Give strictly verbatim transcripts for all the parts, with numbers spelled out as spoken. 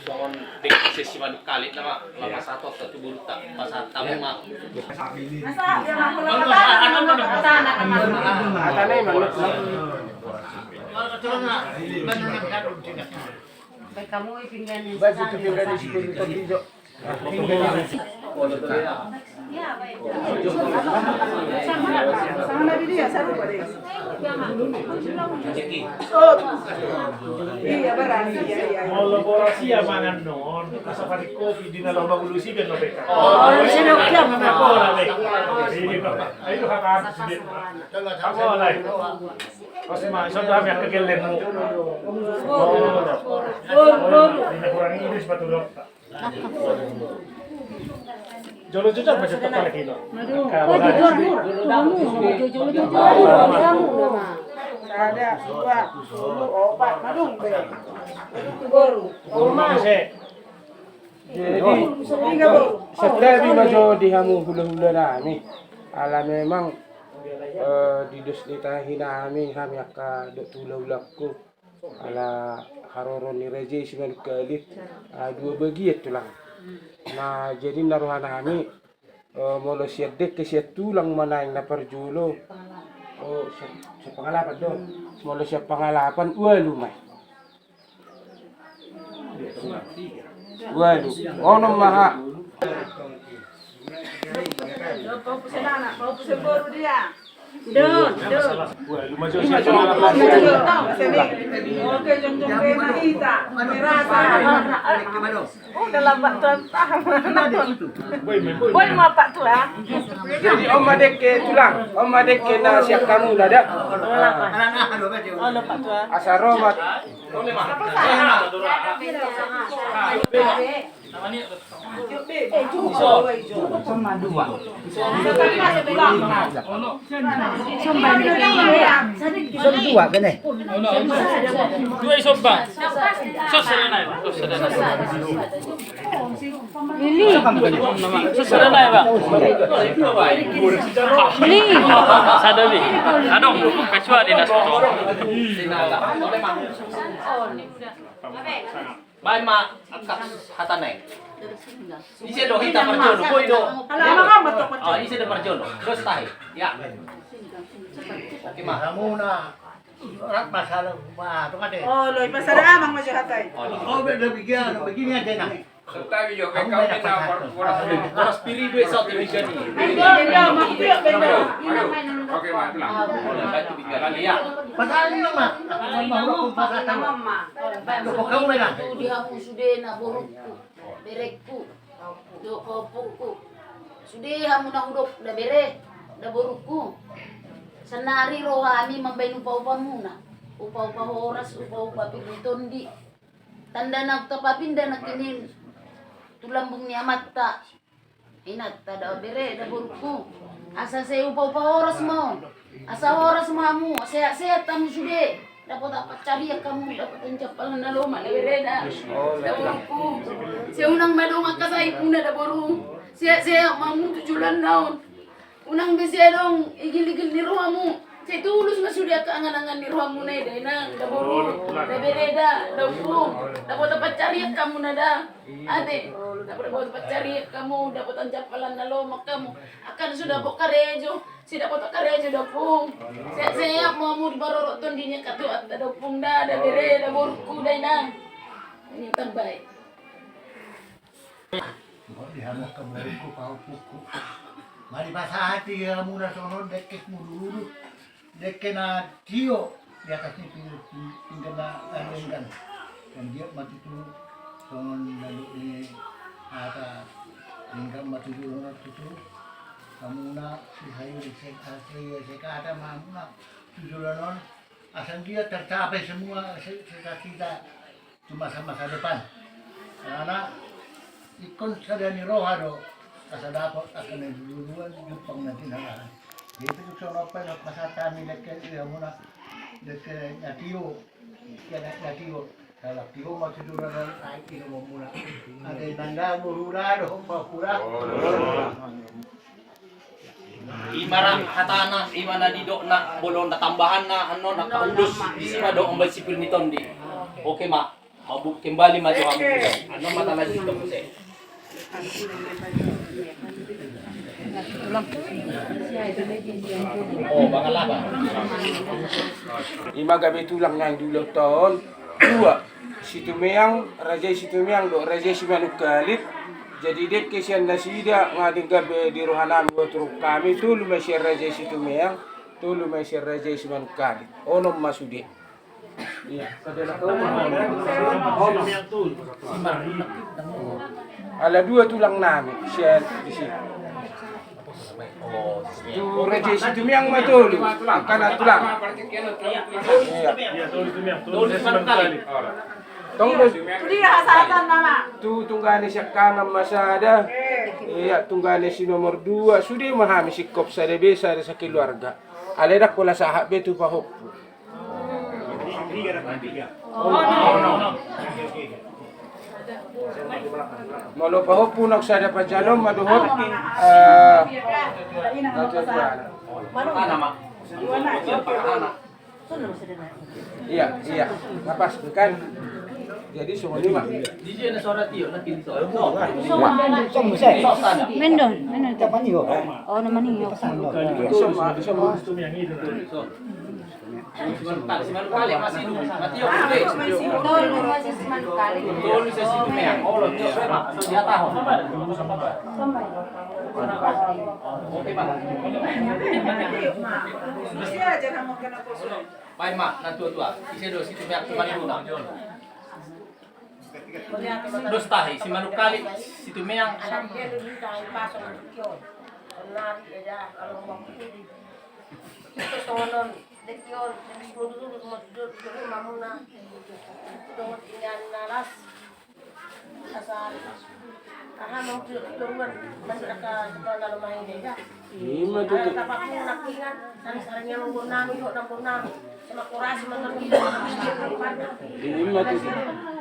Songon di sesi manuk kalit nama, lama satu satu burta, pas tamu ma. Baik, kamu pinggan yang Baik, itu pinggan di situ, di situ. Molo boras ia mangan non, asa parik kopi di na lomba bulu siben no beka. Ayo haka. Pas ma sonda hami angka gelengmu. Di na kurang ini sepatu dokter. Jolo jujur baca tepal kilo. Sada, dua, tolu, opat, madung be. Boru. Jadi santabi ma jo di hamu hulahula nami. Ala memang di dos ni tahi nami hami angka dohot hulahulangku. Ala haroro ni raja i simanungkalit, dua bagian tulang. Na jadi na roha nami, molo sian dengke sian tulang ma naeng na parjolo. Sian pangalapan do. Molo sian pangalapan ualu ma i. Ualu. Onom ma ha. Jadi on ma dengke tulang, on ma dengke na sian hamu na da. Asa ro ma. Baen ma angka hatana i. Ise do hita parjolo, boi do. Ise do parjolo. Dos tahi. Ya. Oke ma. Hamuna. Rat masalah ma tu kate. Oh, lo i pasada amang ma jo hata i. Oh, beda begini, begini aja nah. Santabi jo, kamu kau main apa? Boras piri dua satu di sini. Oke ma, tulang. Pasal ini ma. Pasal ini ma. Di hamu sude na borungku, berengku, dohot ompungku. Sude hamu na hudok da bere, da borungku. Sannari ro hami mambaen upa-upamuna. Upa-upa horas, upa-upa pir ni tondi. Tanda na tapapinda nangkining tu lambung ni amanta. Inanta da bere da borungku. Asa sai upa-upa horas ma on. Asa horas ma hamu, sehat-sehat hamu sude. Dapot pansarian hamu, dapot panjampalan na lomak da bere da. Da borungku. Sai unang ma adong angka sahitmuna da boru. Sehat-sehat ma hamu tu joloan na on. Unang be sai adong igil-igil ni rohamu. Sai tulus ma sude angka angan-angan ni rohamuna i da inang, da boru, da bere da, da ompung. Dapot pansarian hamuna da. Ate, dapot, dapot pansarian hamu, dapot panjampalan na lomak hamu. Angka na so dapot karejo, sai dapot karejo da ompung. Sehat-sehat ma hamu di parorot tondi ni angka tuanta da ompung da, da bere, da borungku da inang. Ini tambai. Di hamu angka borungku, paompungku. Mari pasahat i hamuna songon on dengke mudur-udur. Dengke na tio di atas ni pinggan na denggan. Anggiat ma tutu songon na dok ni hata, denggan ma tu joloan on tutu. Hamuna si hayu di sek, si hayu di sek hata ma hamuna tu joloan on. Asa anggiat tercapai semua cita-cita tu masa-masa depan. Karena ingkon sada ni roha do asa dapot angka na duluan jumpang na tinalahan. Jadi tutu songon on pe na pasahat hami dengke di hamuna, dengke na tio, dengke na tio. Salah tio ma tu joloan on, ai tio ma hamuna. Ate nanda muruna do, muruna. Ima ra hatana, ima na nidokna, bolon na tambahanna, annon angka ulos, disi ma do ombai sipir ni tondi. Oke ma, mabuk kembali ma jo hamu. Annon ma talanjut hamu se. Oh, bangala ba. Ima gabe tulang nai di ulaonta on. Dua, Situmeang, Raja i Situmeang dohot Raja i Simanungkalit. Jadi dengke sian nasida nga denggan be di rohanami, dua turun hami, tolu ma sian Raja i Situmeang, tolu ma sian Raja i Simanungkalit. Onom ma sude. Iya. Ala dua tulang nami sian di sini. Tu Raja i Situmeang ma tolu, angka na tulang. Iya. Tong do. Tu tunggane siangkangan ma sada. Iya, tunggane si nomor dua, sude ma hami singkop sada be, sada sakeluarga. Alai ndang pola sahat be tu pahompu. Molo pahompu nang sada pajanom ma dohot, eh, iya, iya. Napas kan. Jadi songon i ma. Mendon, mendon. Oh, nama ni. Tolu ma, tolu ma. Tolu ma Situmeang. Olo, tio, ema. Oke, Bang. Baen ma, na tua-tua. Ise do Situmeang tu Madura. Dos tahi, Simanungkalit, Situmeang. Songon on, dengke on, dengke on, dengke on, dengke on, mamuna. Dongot ini an na las. Asal. Aha, mau tu, tu ruan, masih ada ke sekolah lalu main, ya. Ima tutu. Ada tapak pun nak ingat, saling-saling yang nggon nami, hok nang nggon nami. Sama kurasi mantan kita. Ima tutu.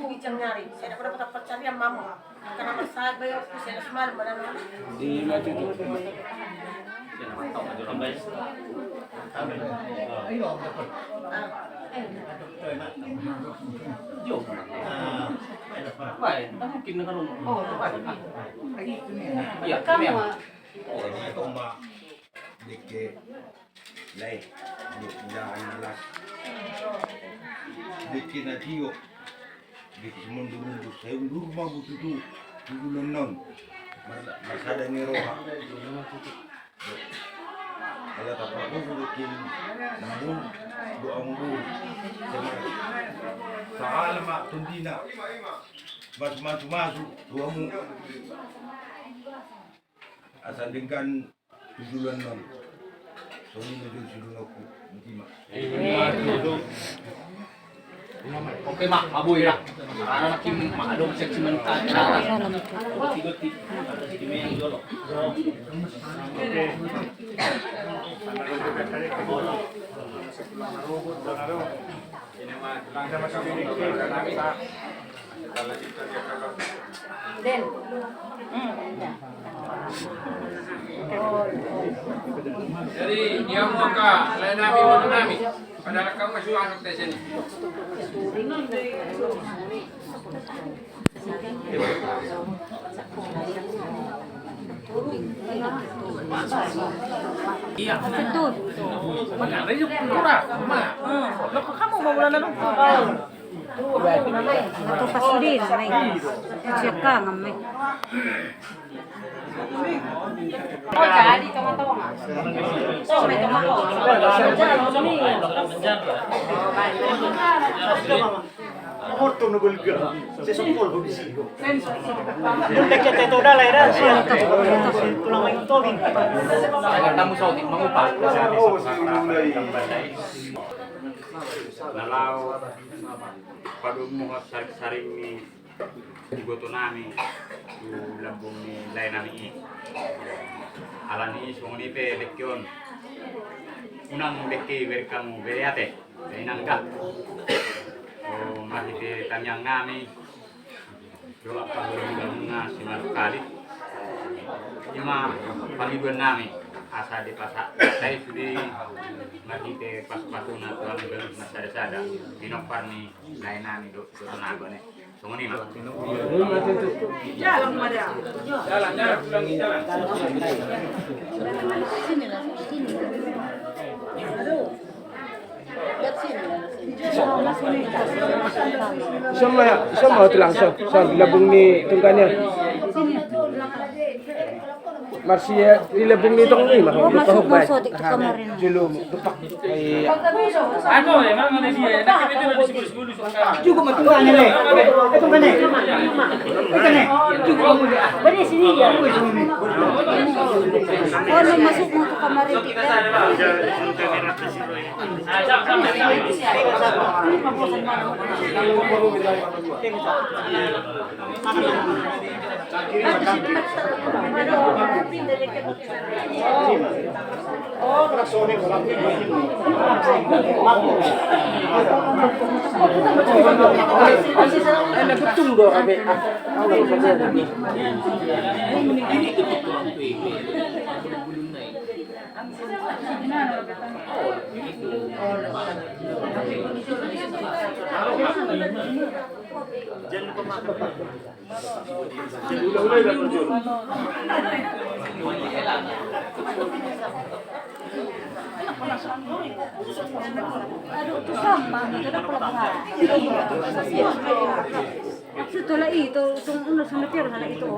Bujang nyari, saya dapat dapat cari yang mamu. Karena masalah bayar, saya harus malu, malu. Ima tutu. Dengke lae, dengke na las. Dengke na tio. Dengke simundur-undur, sai undur ma bututu. Tudulan non. Marsada ni roha. Ala tapakuku betul. Namun doa mulu. Sahala ma tondina. Masu-masu masu doamu. Asa denggan tudulan non. Songon i ma jo sidunokku. Ima. Oke, Mak, maboi lah. Karena makin mak adong seksi mentah. Goti-goti. Goti main jolo. Den. Hmm. Jadi, dia mau ka, lain nami, mau nami. Padahal kamu masih anak di sini. Iya. Betul. Mana ada yuk murah, mah. Lo kok kamu mau bulan lalu? Atau pas sudah, mai. Siap kangen, mai. Oh, jadi, tengah-tengah. Morto no golga. Se sopol ho bisi ho. Dun dek ya teto dalai da. Tulang main tobing. Tamu sautik mangupa. Na laho padomu saring-saring ni iboto nami tu lambung ni lae nami i. Alani songon i pe dengke on. Unang dengke i bereng hamu bere ate. Dainang da. O, marhite tangiang nami. Dohot panggulangan na simalu kali. Ima pangidoan nami. Asa dipasahat hata i sude marhite pasupasuna tu hami balus marsada-sada, pinompar ni lae nami dohot joro nami. Songon i ma. Jalan ma da. Jalan, jalan, pulang, jalan. Sama, sama tulang, so, so, di lambung ni tunggannya. Marsi, eh, di lambung ni tong ni, mah. Oh, masuk, masuk di kamar ini. Julu, depak. Iya. Cukup, cukup, aneh, aneh. Itu kan, aneh. Itu kan, aneh. Cukup, kamu, ya. Beres ini, ya. Oh, lu masuk, masuk kamar ini. Aduh, tu sama, tu dah pula. Maksud tu lah itu, tu undang sama tiar lah itu.